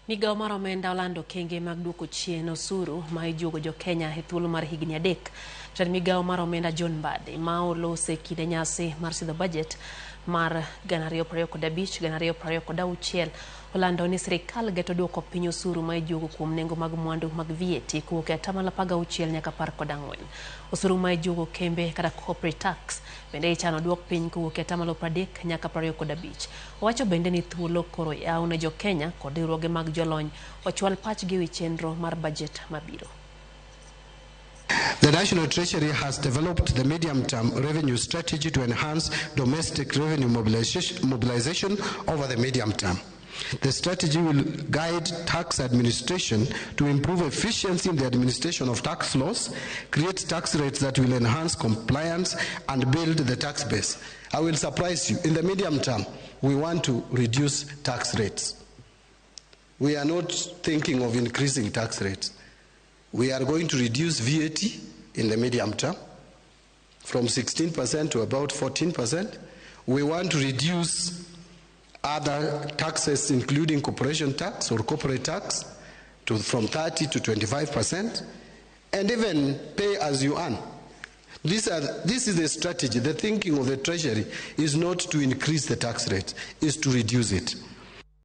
Migawo mar omenda olando okenge mag duoko chien osuru ma ijuogo jo Kenya e thuolo mar higni 3. Jatend migawo mar omenda John Mbadi ma olose e kinde nyasi mar sidho bajet mar 2025-2026 olando ni sirikal geto duoko piny osuru ma ijuogo kuom nengo mag mwandu mag VAT kowuok e atamalo 16 nyaka 14. Osuru ma ijuogo kembe kata corporate tax bende ichano duok piny kowuok e atamalo 30 nyaka 25. Owacho bende ni thuolo koro yaw ne jo Kenya kod riwruoge mag jolony ochwal pachgi ewi chenro mar bajet mabiro. The National Treasury has developed the medium-term revenue strategy to enhance domestic revenue mobilization over the medium term. The strategy will guide tax administration to improve efficiency in the administration of tax laws, create tax rates that will enhance compliance, and build the tax base. I will surprise you. In the medium term, we want to reduce tax rates. We are not thinking of increasing tax rates. We are going to reduce VAT in the medium term from 16% to about 14%. We want to reduce other taxes, including corporation tax or corporate tax, from 30 to 25%, and even pay as you earn. This is the strategy. The thinking of the Treasury is not to increase the tax rate, is to reduce it.